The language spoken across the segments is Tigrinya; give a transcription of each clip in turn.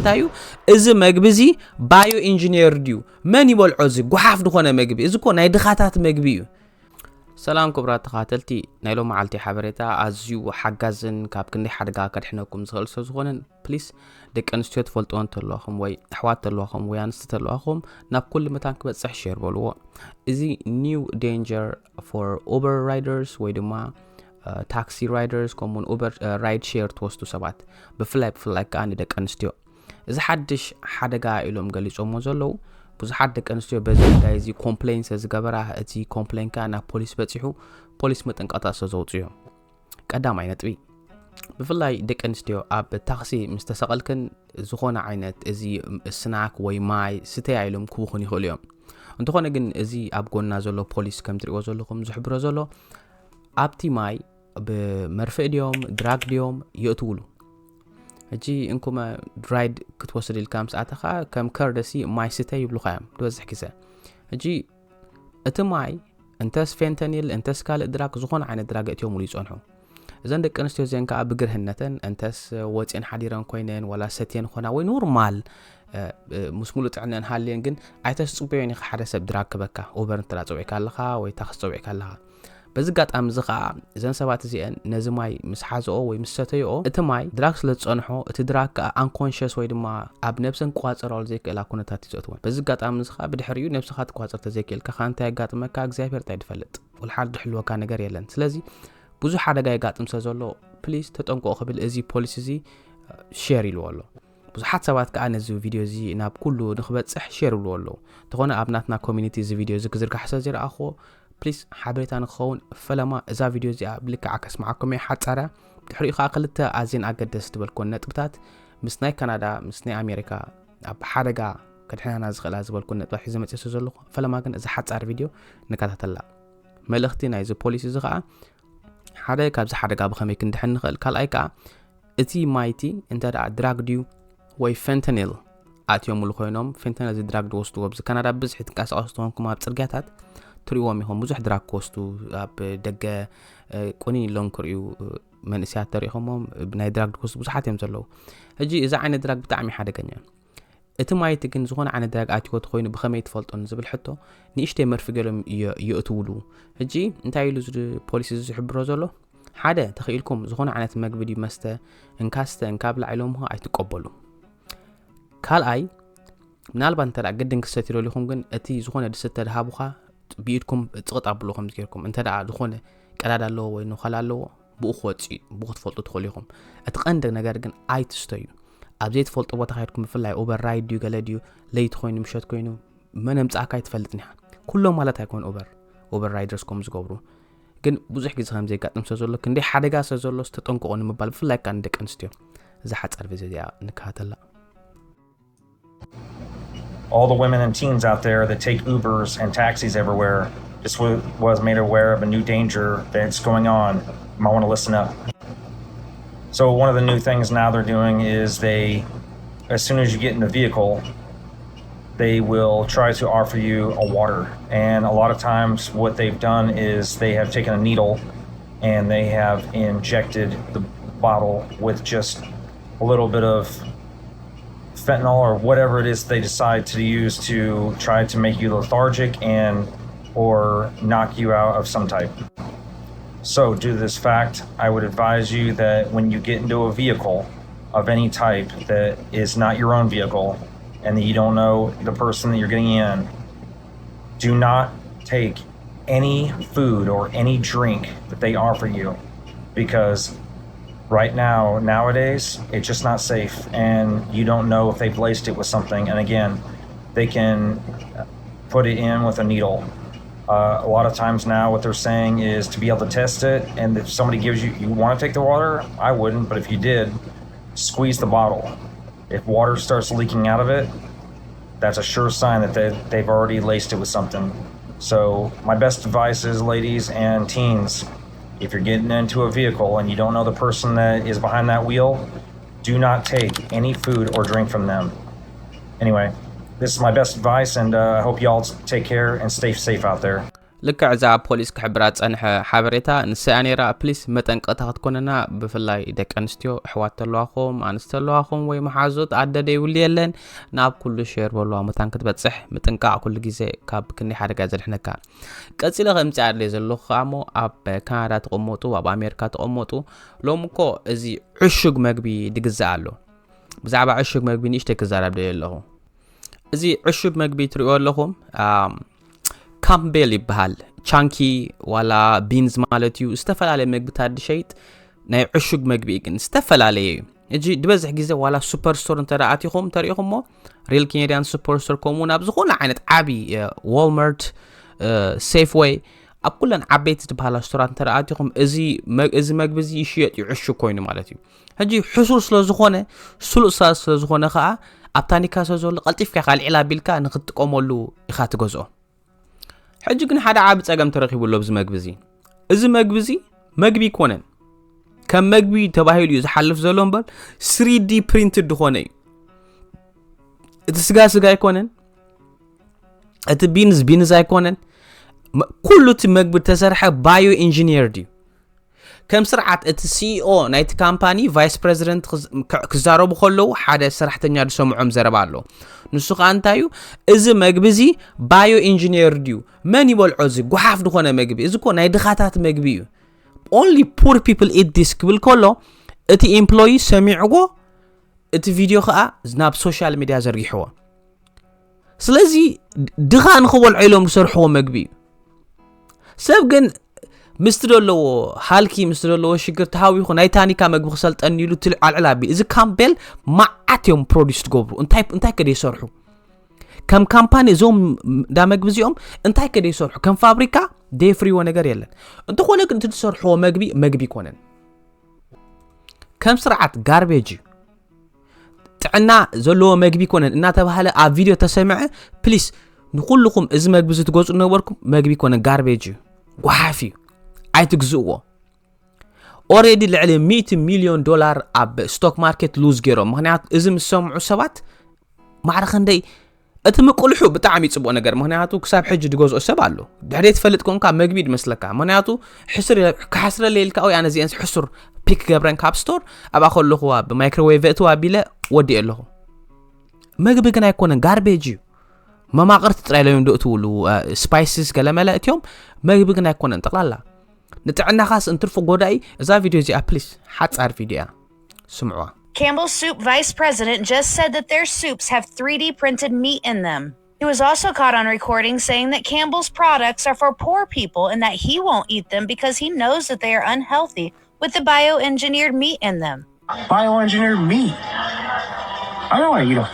እንታይ እዩ? እዚ መግቢ እዚ bio engineered እዩ። መን ይበልዖ? እዚ ጓሓፍ ዝኾነ መግቢ፣ እዚ እኮ ናይ ድኻታት መግቢ እዩ። ሰላም ክቡራት ተኸታተልቲ፣ ናይ ሎም መዓልቲ ሓበሬታ ኣዝዩ ሓጋዝን ካብ ክንደይ ሓደጋ ከድሕነኩም ዝኽእል ስለ ዝኾነን፣ ፕሊስ ደቂ ኣንስትዮ ትፈልጥዎ እንተለኹም ወይ ኣሕዋት ተለኹም ወይ ኣንስቲ ተለኹም ናብ ኩሉ መታን ክበጽሕ ሼር በልዎ። እዚ new danger for Uber riders ወይ ድማ ታክሲ ራይደርስ ከምኡውን ኡበር ራይድ ሼር ትወስዱ ሰባት፣ ብፍላይ ብፍላይ ከዓ ንደቂ ኣንስትዮ። እዚ ሓድሽ ሓደጋ ኢሎም ገሊጾሞ ዘለዉ። ብዙሓት ደቂ ኣንስትዮ በዚ ጉዳይ እዚ ኮምፕሌን ስለ ዝገበራ፣ እቲ ኮምፕሌን ከዓ ናብ ፖሊስ በጺሑ፣ ፖሊስ መጠንቀቕታ ስለ ዘውፅኡ እዮም። ቀዳማይ ነጥቢ፣ ብፍላይ ደቂ ኣንስትዮ ኣብ ታክሲ ምስ ተሰቐልክን ዝኾነ ዓይነት እዚ ስናክ ወይ ማይ ስተያ ኢሎም ክቡኹን ይኽእሉ እዮም። እንተኾነ ግን እዚ ኣብ ጎና ዘሎ ፖሊስ ከም ትሪእዎ ዘለኹም ዝሕብሮ ዘሎ ኣብቲ ማይ ብመርፍእ ድዮም ድራግ ድዮም የእትውሉ። ሕጂ እንኩመ ራይድ ክትወስድ ኢልካ ምስ ኣተኻ ከም ከርደሲ ማይ ስተ ይብሉኻ እዮም ዝበዝሕ ግዜ። ሕጂ እቲ ማይ እንተስ ፌንተኒል እንተስ ካልእ ድራግ ዝኾነ ዓይነት ድራግ እትዮምሉ ይጸንሑ። እዘን ደቂ ኣንስትዮ እዚአን ከዓ ብግርህነተን እንተስ ወፅየን ሓዲረን ኮይነን ዋላ ሰትየን ኾና ወይ ኖርማል ምስ ሙሉእ ጥዕነን ሃልየን ግን ኣይተስፅበዮን ኢኻ ሓደ ሰብ ድራግ ክበካ ኡበር እንተ ጸውዒካ ኣለኻ ወይ ታክሲ ጸውዒካ ኣለኻ። በዚ ኣጋጣሚ እዚ ከዓ እዘን ሰባት እዚአን ነዚ ማይ ምስ ሓዝኦ ወይ ምስ ሰተይኦ እቲ ማይ ድራግ ስለ ዝፀንሖ እቲ ድራግ ከዓ ኣንኮንሽስ ወይ ድማ ኣብ ነብሰን ክቋፀራሉ ዘይክእላ ኩነታት እዩ ዘእትወን። በዚ ኣጋጣሚ እዚ ከዓ ብድሕሪኡ ነብስኻ ትቋፀር ተዘይክእልካ ከዓ እንታይ የጋጥመካ እግዚኣብሔር እንታይ ድፈልጥ። ወላ ሓደ ድሕልወካ ነገር የለን። ስለዚ ብዙሕ ሓደጋ የጋጥም ስለ ዘሎ ፕሊስ ተጠንቀቑ ክብል እዚ ፖሊሲ እዚ ሼር ኢልዎ ኣሎ። ብዙሓት ሰባት ከዓ ነዚ ቪድዮ እዚ ናብ ኩሉ ንክበፅሕ ሼር ይብልዎ ኣለዉ። እንተኾነ ኣብ ናትና ኮሚኒቲ እዚ ቪድዮ እዚ ክዝርጋሕ ስለ ዘይረኣኽዎ ፕሊስ ሓበሬታ ንክኸውን ፈለማ እዛ ቪድዮ እዚኣ ብልክዓ ከስምዓኩም እየ ሓፃርያ። ድሕሪኡ ከዓ ክልተ ኣዝየን ኣገደስቲ ዝበልክወን ነጥብታት ምስ ናይ ካናዳ ምስ ናይ ኣሜሪካ ኣብ ሓደጋ ከድሕናና ዝኽእላ ዝበልኩን ነጥብታት ሒዘ መፅእ ስለ ዘለኹ ፈለማ ግን እዛ ሓፃር ቪድዮ ንከታተላ። መልእኽቲ ናይዚ ፖሊሲ እዚ ከዓ ሓደ ካብዚ ሓደጋ ብኸመይ ክንድሕን ንኽእል፣ ካልኣይ ከዓ እቲ ማይቲ እንተ ደኣ ድራግ ድዩ ወይ ፌንተኒል ኣትዮምሉ ኮይኖም፣ ፌንተኒል እዚ ድራግ ድወስድዎ ኣብዚ ካናዳ ብብዝሒ ትንቀሳቐሱ ተኾንኩም ኣብ ጽርግያታት ትሪእዎም ኢኹም ብዙሕ ድራግ ክወስዱ ኣብ ደገ ቁኒን ኢሎም ክርእዩ መንእሰያት ተሪኢኹሞም ናይ ድራግ ድወስዱ ብዙሓት እዮም ዘለዉ። ሕጂ እዚ ዓይነት ድራግ ብጣዕሚ ሓደገኛ እዩ። እቲ ማይቲ ግን ዝኾነ ዓይነት ድራግ ኣትይዎ ተኾይኑ ብኸመይ ትፈልጦ ንዝብል ሕቶ ንእሽተይ መርፊ ገሎም የእትውሉ። ሕጂ እንታይ ኢሉ እዚ ፖሊሲ እዚ ዝሕብሮ ዘሎ? ሓደ ተኽኢልኩም ዝኾነ ዓይነት መግቢ ድዩ መስተ እንካ ስተ እንካ ብላዕ ኢሎምኹ ኣይትቀበሉ። ካልኣይ ምናልባት እንተ ግድን ክሰትዩ ደሊኹም ግን እቲ ዝኾነ ድስተ ድሃቡኻ ብኢድኩም ጽቕጥ ኣብሉ ከምዚ ጌርኩም እንተ ደኣ ዝኾነ ቀዳዳ ኣለዎ ወይ ነዃል ኣለዎ ብኡ ክወጽእ እዩ ብኡ ክትፈልጡ ትኽእሉ ኢኹም። እቲ ቀንዲ ነገር ግን ኣይትስተዩ። ኣብ ዘይትፈልጦ ቦታ ከይድኩም ብፍላይ ኡበር ራይድ ድዩ ገለ ድዩ ለይቲ ኮይኑ ምሸት ኮይኑ መን ኣምጻእካ ኣይትፈልጥን ኢኻ። ኩሎም ማለት ኣይኮን ኡበር ኡበር ራይደርስ ከም ዝገብሩ ግን ብዙሕ ግዜ ከም ዘጋጥም ስለ ዘሎ ክንደይ ሓደጋ ስለ ዘሎ ዝተጠንቀቑ ንምባል ብፍላይ ከዓ ንደቂ ኣንስትዮ እዛ ሓጻር ቪድዮ እዚኣ ንከታተላ። All the women and teens out there that take Ubers and taxis everywhere, this was made aware of a new danger that's going on. You might want to listen up. So one of the new things now they're doing is they, as soon as you get in the vehicle, they will try to offer you a water. And a lot of times what they've done is they have taken a needle and they have injected the bottle with just a little bit of fentanyl or whatever it is they decide to use to try to make you lethargic and or knock you out of some type. So, due to this fact, I would advise you that when you get into a vehicle of any type that is not your own vehicle and that you don't know the person that you're getting in, do not take any food or any drink that they offer you because right now, nowadays, it's just not safe and you don't know if they've laced it with something. And again, they can put it in with a needle. Uh, a lot of times now, what they're saying is to be able to test it, and if somebody gives you, you want to take the water, I wouldn't, but if you did, squeeze the bottle. If water starts leaking out of it, that's a sure sign that they, they've already laced it with something. So, my best advice is, ladies and teens, if you're getting into a vehicle and you don't know the person that is behind that wheel, do not take any food or drink from them. Anyway, this is my best advice, and uh, I hope y'all take care and stay safe out there. ልክዕ እዛ ፖሊስ ክሕብራ ዝጸንሐ ሓበሬታ ንሳ እያ ነይራ። ፕሊስ መጠንቀቕታ ክትኮነና፣ ብፍላይ ደቂ ኣንስትዮ ኣሕዋት ተለዋኹም፣ ኣንስቲ ተለዋኹም ወይ መሓዙት ኣደ ደይብሉ የለን፣ ናብ ኩሉ ሼር በልዋ፣ መታን ክትበጽሕ ምጥንቃቕ ኩሉ ግዜ ካብ ክንደይ ሓደጋ ዘድሕነካ። ቀጺለ ከምጽእ ኣድልየ ዘለኹ ከኣ እሞ ኣብ ካናዳ ተቐመጡ፣ ኣብ ኣሜሪካ ተቐመጡ፣ ሎም እኮ እዚ ዕሹግ መግቢ ድግዛእ ኣሎ። ብዛዕባ ዕሹግ መግቢ ንእሽተይ ክዛረብ ደልየ ኣለኹ። እዚ ዕሹግ መግቢ ትሪእዎ ኣለኹም፣ ካምቤል ይበሃል። ቻንኪ ዋላ ቢንዝ ማለት እዩ። ዝተፈላለየ መግብታት ድሸይጥ ናይ ዕሹግ መግቢ እዩ፣ ግን ዝተፈላለየ እዩ። እጂ ድበዝሕ ግዜ ዋላ ሱፐር ስቶር እንተ ደኣ ኣቲኹም ተሪእኹሞ፣ ሪል ኬኔዲያን ሱፐር ስቶር፣ ከምኡ እውን ኣብ ዝኾነ ዓይነት ዓቢ ዋልማርት፣ ሴፍወይ፣ ኣብ ኩለን ዓበይቲ ዝበሃላ ስቶራት እንተ ደኣ ኣቲኹም፣ እዚ መ- እዚ መግቢ እዚ ይሽየጥ እዩ፣ ዕሹግ ኮይኑ ማለት እዩ። ሕጂ ሕሱር ስለ ዝኾነ፣ ስሉጥ ስለ ዝኾነ ከዓ ኣብ ታኒካ ስለ ዘሎ ቀልጢፍካ ኢኻ ኣልዒል ኣቢልካ ንክትጥቀመሉ ኢኻ ትገዝኦ። ሕጂ ግን ሓደ ዓቢ ጸገም ተረኺቡ ኣሎ ኣብዚ መግቢ እዚ። እዚ መግቢ እዚ መግቢ ኣይኮነን። ከም መግቢ ተባሂሉ እዩ ዝሓልፍ ዘሎ እምበር፣ ስሪ ዲ ፕሪንትድ ዝኾነ እዩ። እቲ ስጋ ስጋ ኣይኮነን፣ እቲ ቢንዝ ቢንዝ ኣይኮነን። መ- ኩሉ እቲ መግቢ ተሰርሐ ባዮ ኢንጂኒየርድ እዩ። ከም ስርዓት እቲ ሲኢኦ ናይቲ ካምፓኒ ቫይስ ፕሬዚደንት ክዝ- ክ- ክዛረቡ ከለዉ ሓደ ሰራሕተኛ ዝሰምዖም ዘረባ ኣሎ። ንሱ ከዓ እንታይ እዩ፣ እዚ መግቢ እዚ ባዮ ኢንጂኒየርድ እዩ። መን ይበልዖ? እዚ ጓሓፍ ዝኾነ መግቢ፣ እዚ እኮ ናይ ድኻታት መግቢ እዩ። Only poor people eat this ክብል ከሎ፣ እቲ ኤምፕሎይ ሰሚዕዎ፣ እቲ ቪድዮ ከዓ ናብ ሶሻል ሚድያ ዘርጊሕዎ። ስለዚ ድኻ ንኽበልዖ ኢሎም ዝሰርሕዎ መግቢ እዩ። ሰብ ግን ምስቲ ዘለዎ ሃልኪ፣ ምስቲ ዘለዎ ሽግር ተሃዊኹ ናይ ታኒካ መግቢ ክሰልጠኒ ኢሉ ትልዓልዕል ኣቢሉ። እዚ ካምቤል መዓት እዮም ፕሮዲስ ትገብሩ። እንታይ እንታይ ከደ ይሰርሑ? ከም ካምፓኒ እዞም እንዳ መግቢ እዚኦም እንታይ ከደ ይሰርሑ? ከም ፋብሪካ ደየፍርይዎ ነገር የለን። እንተኾነ ግን እቲ ዝሰርሕዎ መግቢ መግቢ ይኮነን። ከም ስርዓት ጋርቤጅ እዩ። ጥዕና ዘለዎ መግቢ ይኮነን እናተባህለ ኣብ ቪድዮ ተሰምዐ፣ ፕሊስ ንኩልኹም እዚ መግቢ እዚ ትገዝኡ ነበርኩም፣ መግቢ ይኮነን፣ ጋርቤጅ እዩ፣ ጓሓፍ እዩ፣ ኣይትግዝእዎ። ኦሬዲ ልዕሊ ሚእቲ ሚልዮን ዶላር ኣብ ስቶክ ማርኬት ሉዝ ገይሮም። ምክንያቱ እዚ ምስ ሰምዑ ሰባት ማዕረ ክንደይ እቲ ምቅልሑ ብጣዕሚ ጽቡቅ ነገር፣ ምክንያቱ ክሳብ ሕጂ ዝገዝኦ ሰብ ኣሎ። ድሕሪ ትፈልጥ ኮንካ መግቢ ድመስለካ፣ ምክንያቱ ሕስር ክሓስረለ ኢልካ ወይ ኣነ እዚአንስ ሕሱር ፒክ ገብረን ካብ ስቶር ኣብኣ ከለኹ ኣብ ማይክሮዌቭ እእትዋ ኣቢለ ወዲኤ ኣለኹ። መግቢ ግን ኣይኮነን፣ ጋርቤጅ እዩ። መማቕርቲ ጥራይ ለዮም ዶ እትውሉ፣ ስፓይስስ ገለመለ እትዮም፣ መግቢ ግን ኣይኮነን ጠቕላላ። ንጥዕናኻስ እንትርፎ ጎዳኢ። እዛ ቪድዮ እዚኣ ፕሊስ ሓጻር ቪድዮ እያ፣ ስምዕዋ። Campbell's Soup vice president just said that their soups have three D printed meat in them. He was also caught on recording saying that Campbell's products are for poor people and that he won't eat them because he knows that they are unhealthy with the bioengineered meat in them. Bioengineered meat. I don't want to eat a,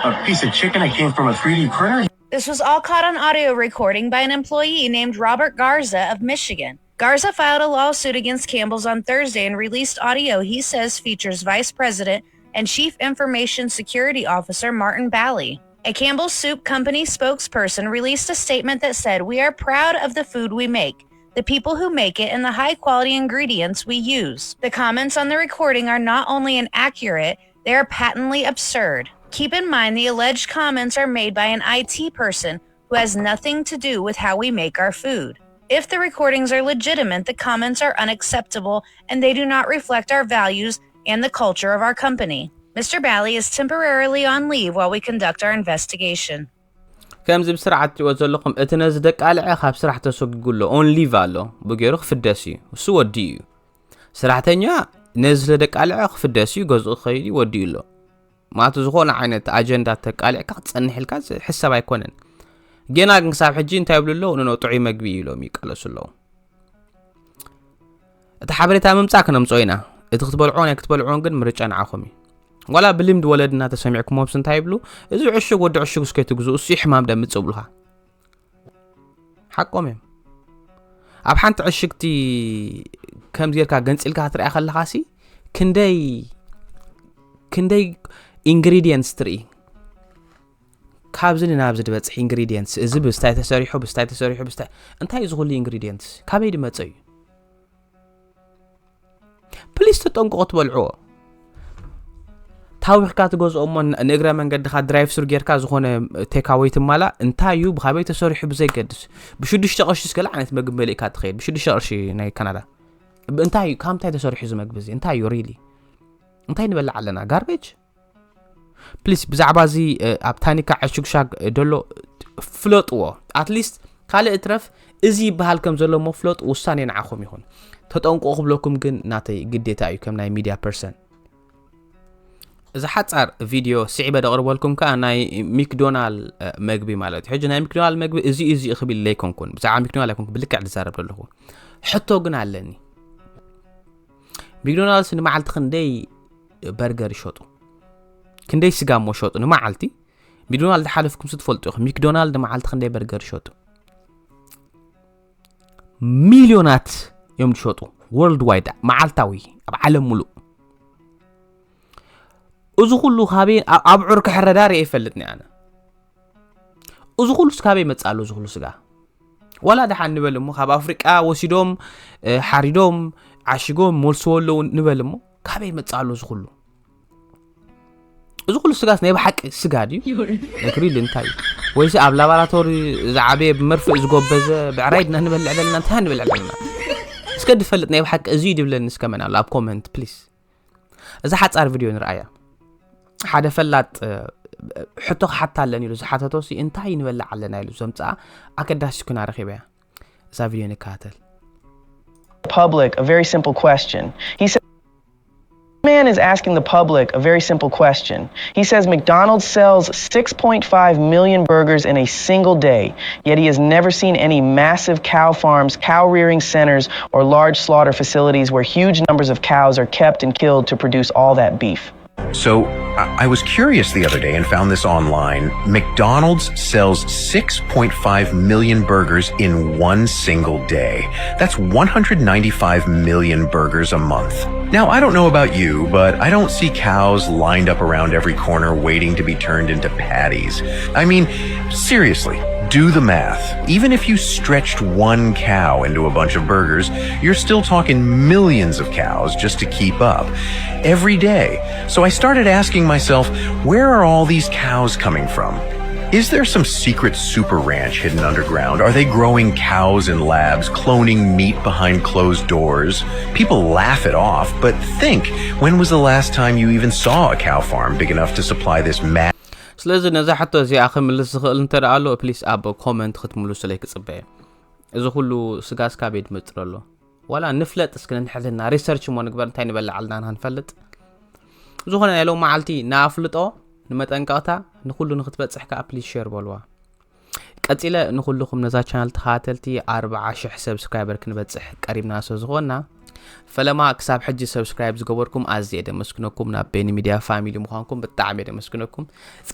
a piece of chicken that came from a three D printer. This was all caught on audio recording by an employee named Robert Garza of Michigan. Garza filed a lawsuit against Campbell's on Thursday and released audio he says features Vice President and Chief Information Security Officer Martin Bally. A Campbell's Soup Company spokesperson released a statement that said, "We are proud of the food we make, the people who make it, and the high quality ingredients we use." The comments on the recording are not only inaccurate, they are patently absurd. Keep in mind the alleged comments are made by an I T person who has nothing to do with how we make our food. If the recordings are legitimate, the comments are unacceptable and they do not reflect our values and the culture of our company. Mister Bally is temporarily on leave while we conduct our investigation. ከምዚ ብስርዓት ትሪእዎ ዘለኹም፣ እቲ ነዚ ደቃልዐ ካብ ስራሕ ተሰጒጉ ኣሎ፣ ኦን ሊቭ ኣሎ፣ ብገይሩ ክፍደስ እዩ። እሱ ወዲኡ እዩ። ስራሕተኛ ነዚ ስለ ደቃልዐ ክፍደስ እዩ፣ ገዝኡ ክኸይድ እዩ፣ ወዲኡ ኣሎ። ማለት ዝኾነ ዓይነት ኣጀንዳ ተቃሊዕካ ክትጸንሕ ኢልካ ዝሕሰብ ኣይኮነን። ጌና ግን ክሳብ ሕጂ እንታይ ይብሉ ኣለዉ? ንኖ ጥዑይ መግቢ እዩ ኢሎም ይቃለሱ ኣለዉ። እቲ ሓበሬታ ምምጻእ ክነምጽኦ ኢና። እቲ ክትበልዖን ኣይክትበልዖን ግን ምርጫ ንዓኹም እዩ። ዋላ ብልምዲ ወለድና ተሰሚዕኩሞምስ እንታይ ይብሉ? እዚ ዕሹግ ወዲ ዕሹግ እስከ ትግዝኡ፣ እሱ እዩ ሕማም ደምጽእ ይብሉኻ። ሓቆም እዮም። ኣብ ሓንቲ ዕሽግቲ ከምዚ ጌርካ ገንጺልካ ክትሪኣ ከለኻሲ ክንደይ ክንደይ ኢንግሪድየንትስ ትርኢ። ካብዚ ንናብዚ ዝበጽሕ ኢንግሪድየንትስ፣ እዚ ብስታይ ተሰሪሑ፣ ብስታይ ተሰሪሑ፣ ብስታይ፣ እንታይ እዩ እዚ ኩሉ ኢንግሪድየንትስ? ካበይ ዝመጸ እዩ? ፕሊስ ተጠንቅቑ ትበልዕዎ። ታዊኽካ ትገዝኦ እሞ ንእግረ መንገድኻ ድራይቭ ስሩ ጌርካ ዝኾነ ቴካወይ ትማላ እንታይ እዩ ብካበይ ተሰሪሑ ብዘይገድስ ብሽዱሽተ ቅርሺ እስከ ዓይነት መግቢ መሊእካ ትኸይድ ብሽዱሽተ ቅርሺ ናይ ካናዳ እንታይ እዩ ካብ እንታይ ተሰሪሑ እዚ መግቢ እዚ እንታይ እዩ ሪሊ እንታይ ንበልዕ ኣለና ጋርቤጅ ፕሊስ ብዛዕባ እዚ ኣብ ታኒካ ዕሹግሻግ ደሎ ፍለጥዎ ኣትሊስት ካልእ እትረፍ እዚ ይበሃል ከም ዘሎ ሞ ፍለጡ ውሳኔ ንዓኹም ይኹን ተጠንቆ ክብለኩም ግን ናተይ ግዴታ እዩ ከም ናይ ሚድያ ፐርሰን እዚ ሓጻር ቪድዮ ስዒበ ደቕርበልኩም ከኣ ናይ ሚክዶናል መግቢ ማለት እዩ ሕጂ ናይ ሚክዶናል መግቢ እዚ እዚ ክብል ለይኮንኩን ብዛዕባ ሚክዶናል ኣይኮንኩ ብልክዕ ዝዛረብ ዘለኹ ሕቶ ግን ኣለኒ ሚክዶናልስ ንመዓልቲ ክንደይ በርገር ይሸጡ ክንደይ ስጋ ሞ ሸጡ ንመዓልቲ ሚክዶናልድ ሓለፍኩም ስትፈልጡ ኢኹም ሚክዶናልድ መዓልቲ ክንደይ በርገር ይሸጡ ሚልዮናት እዮም ዝሸጡ ወርልድ ዋይድ መዓልታዊ ኣብ ዓለም ሙሉእ እዚ ኩሉ ካበይ ኣብዑር ክሕረዳ ርአ ይፈልጥኒ ኣነ እዚ ኩሉ ስጋበይ መፅእ ኣሎ እዚ ኩሉ ስጋ ዋላ ደሓን ንበል እሞ ካብ ኣፍሪቃ ወሲዶም ሓሪዶም ዓሽጎም መልስዎ ኣለዉ ንበል እሞ ካበይ መፅእ ኣሎ እዚ ኩሉ እዚ ኩሉ ስጋስ ናይ ብሓቂ ስጋ ድዩ ነግሪሉ እንታይ እዩ ወይሲ ኣብ ላባራቶሪ ዝዓበየ ብመርፍእ ዝጎበዘ ብዕራይ ድና ንበልዕ ዘለና እንታይ ንበልዕ ዘለና እስከ ድፈልጥ ናይ ብሓቂ እዚ ድብለኒ እስከ መን ኣሎ ኣብ ኮመንት ፕሊስ እዛ ሓጻር ቪድዮ ንርኣያ ሓደ ፈላጥ ሕቶ ክሓታ ኣለኒ ኢሉ ዝሓተቶ ሲ እንታይ ንበልዕ ኣለና ኢሉ ዘምፅኣ ኣገዳሲ ኩና ረኺበያ እዛ ቪድዮ ንከታተል public a very simple question. He said, man is asking the public a very simple question. He says McDonald's sells six point five million burgers in a single day, yet he has never seen any massive cow farms, cow rearing centers, or large slaughter facilities where huge numbers of cows are kept and killed to produce all that beef. So I was curious the other day and found this online. McDonald's sells six point five million burgers in one single day. That's one hundred ninety-five million burgers a month. Now, I don't know about you, but I don't see cows lined up around every corner waiting to be turned into patties. I mean, seriously, do the math. Even if you stretched one cow into a bunch of burgers, you're still talking millions of cows just to keep up every day. So I started asking myself, where are all these cows coming from? Is there some secret super ranch hidden underground? Are they growing cows in labs, cloning meat behind closed doors? People laugh it off, but think when was the last time you even saw a cow farm big enough to supply this mass? ስለዚ ነዛ ሕቶ እዚኣ ክምልስ ዝኽእል እንተ ደኣ ኣሎ ፕሊስ ኣብ ኮመንት ክትምልሱለይ ክጽበየ እዚ ኩሉ ስጋስ ካበይ ድመጽእ ኣሎ ዋላ ንፍለጥ እስኪ ንሕልና ሪሰርች እሞ ንግበር እንታይ ንበልዕ ኣለና ንክንፈልጥ ዝኾነ ናይ ሎም መዓልቲ ንኣፍልጦ ንመጠንቀቕታ ንኩሉ ንክትበፅሕ ከዓ ፕሊስ ሸር በልዋ ቀፂለ ንኩልኩም ነዛ ቻናል ተኸታተልቲ ኣርብዓ ሽሕ ሰብስክራይበር ክንበፅሕ ቀሪብና ስለ ዝኾንና ፈለማ ክሳብ ሕጂ ሰብስክራይብ ዝገበርኩም ኣዝየ ደመስግነኩም ናብ ቤኒ ሚድያ ፋሚሊ ምዃንኩም ብጣዕሚ ደመስግነኩም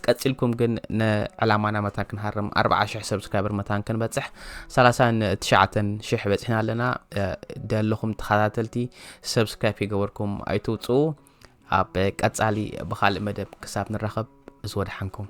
ቀፂልኩም ግን ንዕላማና መታን ክንሃርም ኣርብዓ ሽሕ ሰብስክራይበር መታን ክንበፅሕ ሰላሳን ትሽዓተን ሽሕ በፂሕና ኣለና ደለኹም ተኸታተልቲ ሰብስክራይብ ይገበርኩም ኣይትውፅኡ ኣብ ቀፃሊ ብካልእ መደብ ክሳብ ንራኸብ ዝወድሓንኩም